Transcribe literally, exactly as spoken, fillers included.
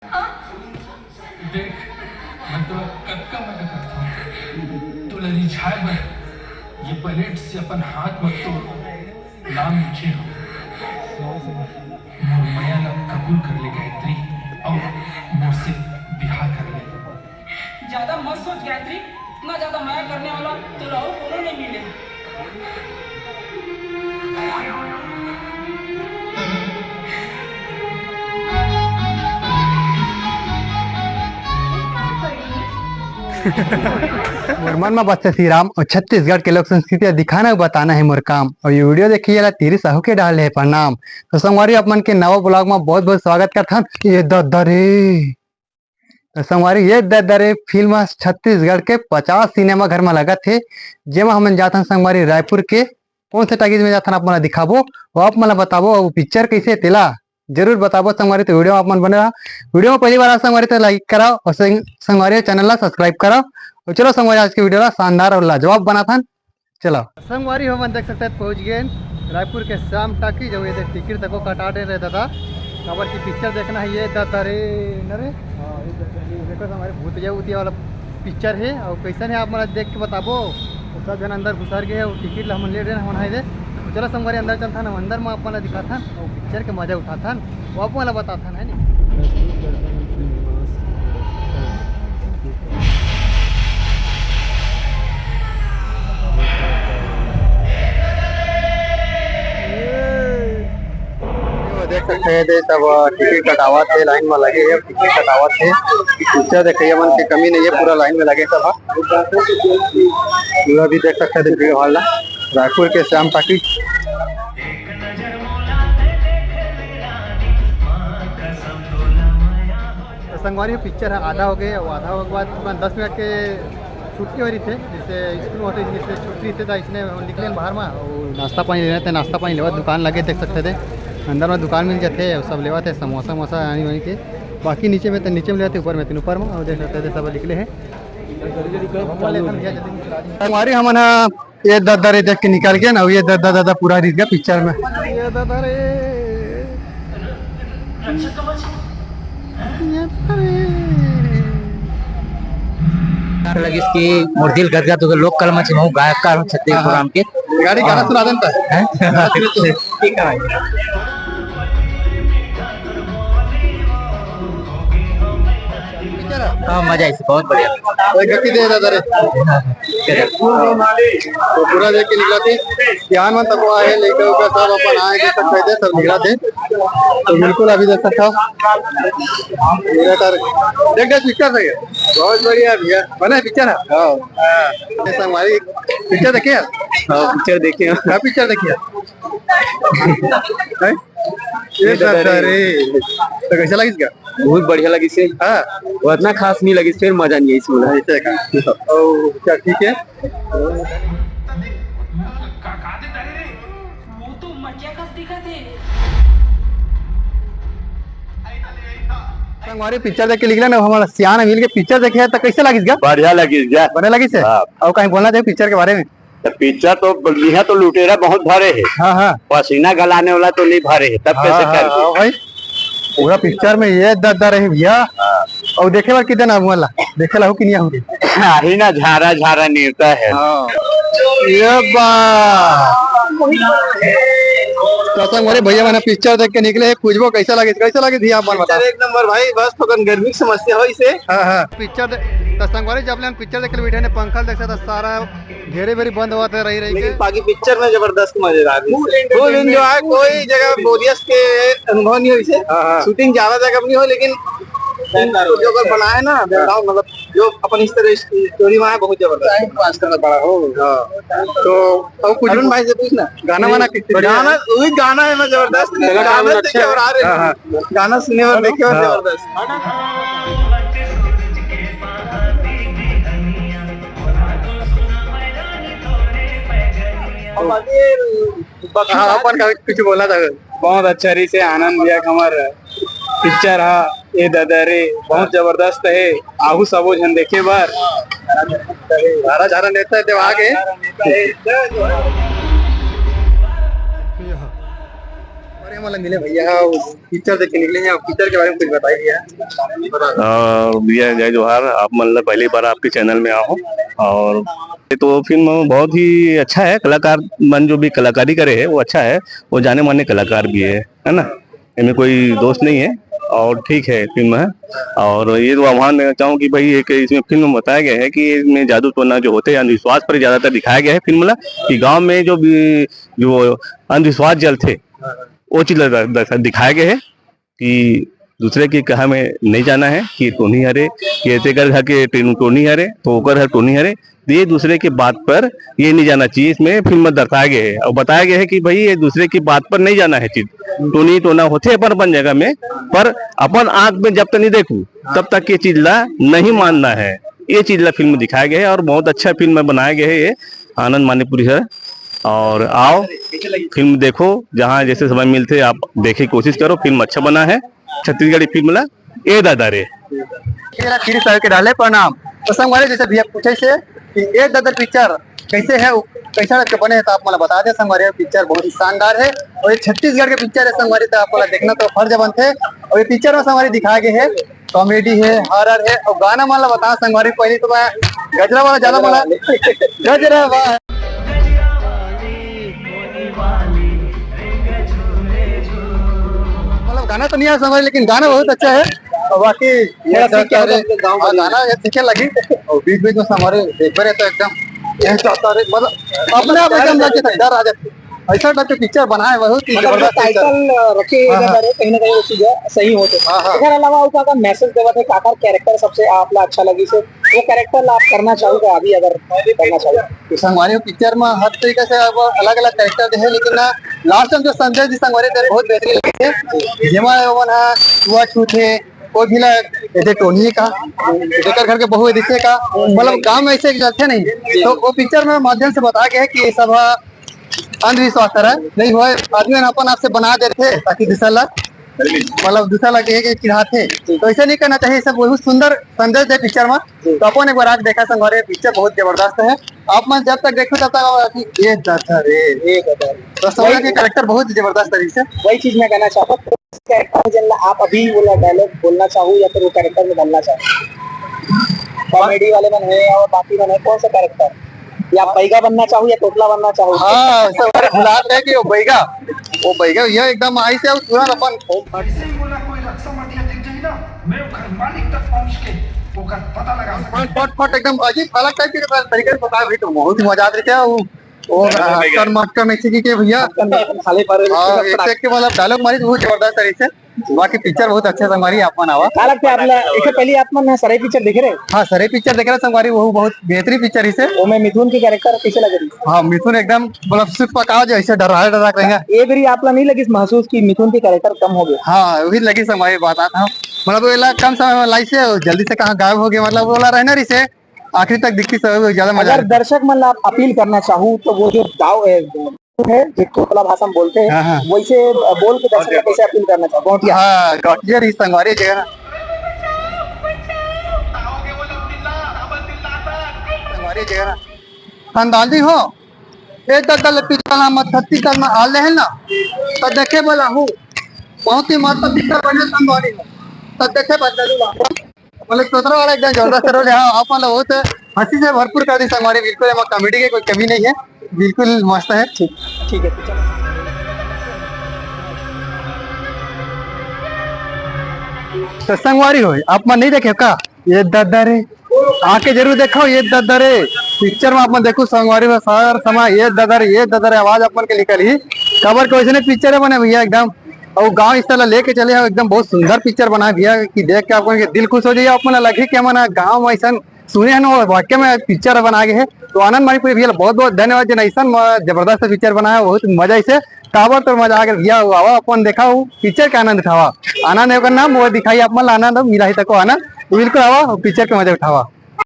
देख, मैं तोला कतका मया करथंव। तोला रिझाए बर ये bullet से अपन हाथ मत तोड़। नाम लिखे हंव। मोर मया ला कबूल कर ले गायत्री, अउ मोर से बिहाव कर ले। ज्यादा मत सोच गायत्री, इतना ज्यादा मया करने वाला तोला अउ कोनो नहीं मिले। मोर मन म बसथे श्री राम अउ छत्तीसगढ़ के लोक संस्कृति ल दिखाना अउ बताना हे मोर काम। अउ ये video देखिए ला तीरी साहू के डाले हे प्रणाम। तो संगवारी, आप मन के नवा vlog म बहुत बहुत स्वागत करथन। ये दद्दा रे, तो संगवारी, ये दद्दा रे film ह छत्तीसगढ़ के पचास सिनेमा घर म लगत हे, जेमा हमन जाथन संगवारी रायपुर के। कौन से टॉकीज में जाथन, आप मन ला दिखाबो, अउ आप मन ला बताबो, अउ picture कैसे हे तेला जरूर बताबो संगवारी। तो video में आप मन बने रहा, video में पहली बार आ संगवारी तो like कराओ, अउ संग-, संगवारी channel ला subscribe कराओ। अउ चलो संगवारी, आज के video ला शानदार अउ लाजवाब बनाथन। चलो संगवारी, हमन देख सकथन पहुंच गेन रायपुर के श्याम टॉकीज। अउ ये देख, टिकट तको कटा दे रे दादा, काबर की picture देखना हे ये दादा रे, न रे। हाँ, ये देखो, ये देखो, हमारे भूतिया उतिया वाला picture हे। अउ कैसन हे, आप मन देख के बताबो। अउ सब झन अंदर घुसर गे हे, अउ टिकट ला हमन ले डरेन, हमन हाय दे। चलो संगवारी, अंदर चलथन, हम अंदर म आप मन ला दिखाथन अउ picture के मजा उठाथन, अउ आप मन ला बताथन, है नी। देख सकते हैं, ये सब टिकट कटावत हे, लाइन में लगे हे, टिकट कटावत हे। Picture देखइया मन के कमी नहीं है, पूरा लाइन में लगे सब। पूरा भी देख सकते हैं भीड़ भाड़ ला, रायपुर के श्याम टॉकीज। तो संगवारी, picture ह आधा हो गे, अउ आधा होए के बाद तुरंत दस मिनट के छुट्टी हो रहिथे, जैसे स्कूल होथे, जैसे छुट्टी रहिथे, त इसने हम निकले बाहर मा, अउ नाश्ता पानी लेना थे, नाश्ता पानी लेवा दुकान लगे, देख सकते थे, अंदर में दुकान मिल जाते, अउ सब लेवा थे, समोसा वमोसा आनी वानी के। बाकी नीचे में तो नीचे में लेते, ऊपर में तो ऊपर में, अउ देख सकते थे, सब निकले हैं। संगवारी, हमन ह ये दद्दा रे देख के निकल गेन, अउ ये दद्दा, दद्दा पूरा रिझ गे picture में। ये दद्दा रे। ये दद्दा रे। लगिस कि मोर दिल गदगद हो गे, लोक कला म महूं गायक का हूं छत्तीसगढ़ के। गाड़ी गाना सुना देन त। हैं? ठीक है भाई। हाँ, मजा आइस, बहुत बढ़िया। एक गति दे दद्दा रे। तो पूरा देख के निकलथे। सियान मन तको आए हे, लइका उका सब अपन आए, देख सकते हैं, सब निकलथे। तो बिल्कुल अभी देख सकते हो। पूरा कर, देख, देख, picture सही है। बहुत बढ़िया भैया। बना है picture है? हाँ। हाँ। ये संगवारी, picture देखे हैं? हाँ, picture देखे हैं। क्या picture देखे हैं? हैं? ये ये दद्दा दद्दा रे। रे। तो कैसा लगिस गा? बहुत बढ़िया लगिस हे। हाँ। वो इतना खास नहीं लगिस, फिर मजा नहीं आइस मोला। ऐसे का? ओ, क्या ठीक है? वो तो मटिया कस दिखत हे। संगवारी, picture देख के निकले ना, हमर सियान मिल के picture देखे हे, तो कैसे लगिस गा? बढ़िया लगिस गा। बढ़िया लगिस हे? हाँ। अउ कहीं बोलना चाहे picture के बारे में? तो picture तो, इहाँ तो लुटेरा बहुत भरे हे। हाँ, हाँ। पसीना गलाने वाला तो नहीं भरे हे, तब कैसे हाँ, कर हाँ, दे? हाँ भाई, पूरा picture में ये दद्दा रे भैया। हाँ। अउ देखे बर कितने ना वाला, देखे ला हो कि नहीं हो रे? आही ना, झारा झारा नेवता हे। हाँ। ये बा। तो संगवारी, भैया मन picture देख के निकले हे, कुछ वो कैसा लगे, कैसा लगे भैया, आप मन बताओ। Picture एक नंबर भाई, बस थोकन गर्मी की समस्या होइस हे। हाँ, हाँ। Picture दे-, तो संगवारी, जब ले हम picture देखे ला बैठे ने, पंखा ल देख सकता सारा घेरे बेरी बंद होवत हे, रही, रही लेकिन के। बाकी picture में जबरदस्त मजेदार हे। Full entertainment। Full enjoy, कोई जगह बोरियत के अनुभव नहीं होइस हे। हाँ, हाँ। Shooting ज्यादा जगह नहीं हो, लेकिन जो अगर बनाए ना, हाँ। Background, मतलब, जो अपन इस तरह story में आए, बहुत जबरदस्त। Time pass करना पड़ा हो। हाँ। तो अउ कुछ अरुण भाई से पूछना। गाना वाना किस चीज का गाना, है? वही गाना हे ना जबरदस्त। चलो, गाना गाना देखे अच्छा है। और आ रहे हैं। हाँ, हाँ। गाना सुने और देखे और हाँ। जबरदस्त। अब आगे हाँ, अपन का कुछ बोला था। बहुत अच्छा रहिस हे, आनंद भैया के हमर picture हा ए ददा रे, बहुत जबरदस्त हे। आहू सबो झन देखे बर। झारा झारा नेता देव आगे। मतलब मिले भैया, पिक्चर देख के निकले हैं, पिक्चर के बारे में कुछ बताइए भैया। अ, भैया जय जोहार, आप मतलब पहली बार आपके चैनल में आया हूँ। और ये तो फिल्म बहुत ही अच्छा है, कलाकार मन जो भी कलाकारी करे है वो अच्छा है, वो जाने माने कलाकार भी है, है ना, इनमें कोई दोष नहीं है। और ठीक है फिल्म है। और ये तो आह्वान देना चाहूँ कि भाई एक इसमें फिल्म में बताया गया है कि इसमें जादू टोना जो होते हैं अंधविश्वास पर ज्यादातर दिखाया गया है फिल्म वाला, कि गांव में जो भी जो अंधविश्वास चलते वो चीज ल-, ल-, दिखाया गया है कि दूसरे के कहा में नहीं जाना है कि टोनी हरे, कि तेकर घर के टेन-, टोनी हरे तो ओकर घर टोनी हरे, ये दूसरे के बात पर ये नहीं जाना चाहिए। इसमें फिल्म में दर्शाया गया है और बताया गया है कि भाई ये दूसरे की बात पर नहीं जाना है चीज। टोनी टोना होते अपन अपन जगह में, पर अपन आंख में जब तक नहीं देखू तब तक ये चीज ला नहीं मानना है। ये चीज ला फिल्म दिखाया गया है और बहुत अच्छा फिल्म बनाया गया है ये आनंद मानीपुरी है। और आओ फिल्म देखो, जहाँ जैसे समय मिलते आप देखे कोशिश करो, फिल्म अच्छा बना है छत्तीसगढ़ी फिल्म ला। ए दादा रे। मेरा श्री साहब के डाले प्रणाम। तो संगवारी जैसे भैया पूछे से कि ए दादा पिक्चर कैसे है, उ-, कैसा टाइप के बने हैं, तो आप मला बता दे संगवारी। पिक्चर बहुत ही शानदार है और ये छत्तीसगढ़ के पिक्चर है संगवारी, तो आप मला देखना तो फर्ज बनते। और ये पिक्चर में संगवारी दिखाए गए है कॉमेडी है, हॉरर है और गाना मला बता संगवारी। पहले तो मैं गजरा वाला ज्यादा मला गजरा वाला मतलब गाना तो नहीं आया संगवारी, लेकिन गाना बहुत अच्छा है। और बाकी ये थोड़ा सीख के गाना ये सीखे लगी और बीच बीच में संगवारी देखते रहे तो एकदम ये चाहता रहे, मतलब अपने आप एकदम लग के डर आ जाते। ऐसा टाइप के पिक्चर बनाए, बहुत ही मतलब जो जबरदस्त पिक्चर। टाइटल रखे हाँ, हाँ। कहीं ना कहीं वो चीज सही होते। हाँ, हाँ। एकर अलावा ओका का मैसेज देवत है, काकर कैरेक्टर सबसे आप ला अच्छा लगी से वो कैरेक्टर ला आप करना चाहूगा अभी अगर करना चाहूगा? तो संगवारी पिक्चर में हर तरीके से अब अलग-अलग कैरेक्टर दे हे, लेकिन ना लास्ट में जो संजय जी संगवारी थे बहुत बेहतरीन लगे थे। जेमा ओमन ह छुआछूत हे, कोई भी ला एदे टोनी का, जेकर घर के बहू एदे का, मतलब गांव में ऐसे चलते नहीं। तो वो पिक्चर में माध्यम से बताया गया है कि ये सब ह अंधविश्वास हरय, नहीं होय, आदमी मन अपन आप से बना देथे ताकि दूसरा ला, मतलब दूसरा ला कहे के चिढ़ाथे, तो ऐसे नहीं करना चाहिए। सब बहुत सुंदर संदेश दे पिक्चर में। तो अपन एक बार आके देखा संगवारी, पिक्चर बहुत जबरदस्त है। आप मन जब तक देखो तब तक आप कि ये दादा रे, ये दादा रे। तो संजय के कैरेक्टर बहुत ही जबरदस्त तरीके से। वही चीज मैं कहना चाहता हूँ, कैरेक्टर में जन आप अभी वो डायलॉग बोलना चाहूँ या फिर वो कैरेक्टर में डालना चाहूँ, कॉमेडी वाले मन है और बाकी मन है, कौन सा कैरेक्टर या बैगा बनना चाहूँ या तोतला बनना चाहूँ? हाँ, सब अरे भुला रहे कि वो बैगा, वो बैगा ये एकदम आई से तुरंत अपन ऐसे ही बोला, कोई रक्षा मटिया दिख जाई ना, मैं ओकर मालिक तक पहुंच के ओकर पता लगा सकता। फट फट फट एकदम अजीब अलग टाइप के तरीके से बता भी तो बहुत ही मजा आते क्या वो वो मटका में से की के भैया खाले पर हाँ, एक से एक के मतलब डायलॉग मारी तो बहुत जबरदस्त तरीके से। बाकी पिक्चर बहुत अच्छा संगवारी आप मन आवा। का लगता है आप ला-, इससे पहले आप मन सरई पिक्चर देखे रहे? हाँ, सरई पिक्चर देखे रहे संगवारी, वो बहुत बेहतरीन पिक्चर इसे। वो में मिथुन के कैरेक्टर कैसे लगे रही? हाँ, मिथुन एकदम मतलब सुख पकाओ जो ऐसे डरा डरा रहेगा। ये बारी आप ला नहीं लगी महसूस कि मिथुन के कैरेक्टर कम हो गए? हाँ, वही लगी संगवारी बात आता हूँ। मतलब वो एला कम समय में लाई से जल्दी से कहाँ गायब हो गए, मतलब वो ला रहना रही से आखिरी तक दिखती सब ज्यादा मजा अगर आती। दर्शक मन ला आप अपील करना चाहू तो वो जो दाव है, है, जो तोतला भाषा में बोलते हैं, हाँ, हाँ। वैसे बोल के दर्शक को कैसे अपील करना चाहू? गौटिया। हाँ, गौटिया रही संगवारी जगह ना। संगवारी जगह ना। खानदानी हो, ए दद्दा ले पिछला मत छत्तीसगढ़ में आले है ना, तो देखे बोला हूँ, बहुत ही माता पिता बने संगवारी हो, तो देखे बदलू ला। मतलब तोतरा वाला एकदम जबरदस्त रोल है। हाँ, आप मतलब बहुत हंसी से भरपूर कर दी संगवारी, बिल्कुल एमा कॉमेडी के कोई कमी नहीं है, बिल्कुल मस्त है। ठीक, ठीक है, तो चलो। तो संगवारी हो, आप मन नहीं देखे का? ये दादा रे, आके जरूर देखो ये दादा रे। पिक्चर में आप मन देखो संगवारी में सार समा ये दादा रे, ये दादा रे आवाज आप मन के निकल ही। काबर के वैसने पिक्चर है बने भैया एकदम। और गांव इस तरह लेके चले हो, एकदम बहुत सुंदर पिक्चर बनाए भैया कि देख के आप मन के दिल खुश हो जाइए। आप मन लगे कि हमन गांव में ऐसा सुने हैं ना, वाकई में पिक्चर बना गए है। तो आनंद मणिपुरी भैया बहुत बहुत धन्यवाद जी, ऐसा जबरदस्त पिक्चर बनाया, बहुत मजा इसे काबर तो मजा आ गया भैया। आवा अपन देखा पिक्चर के आनंद उठावा। आनंद है ओकर नाम, वो दिखाई आप मन ला आनंद मिला ही तको आनंद, बिल्कुल आवा पिक्चर के मजा उठावा।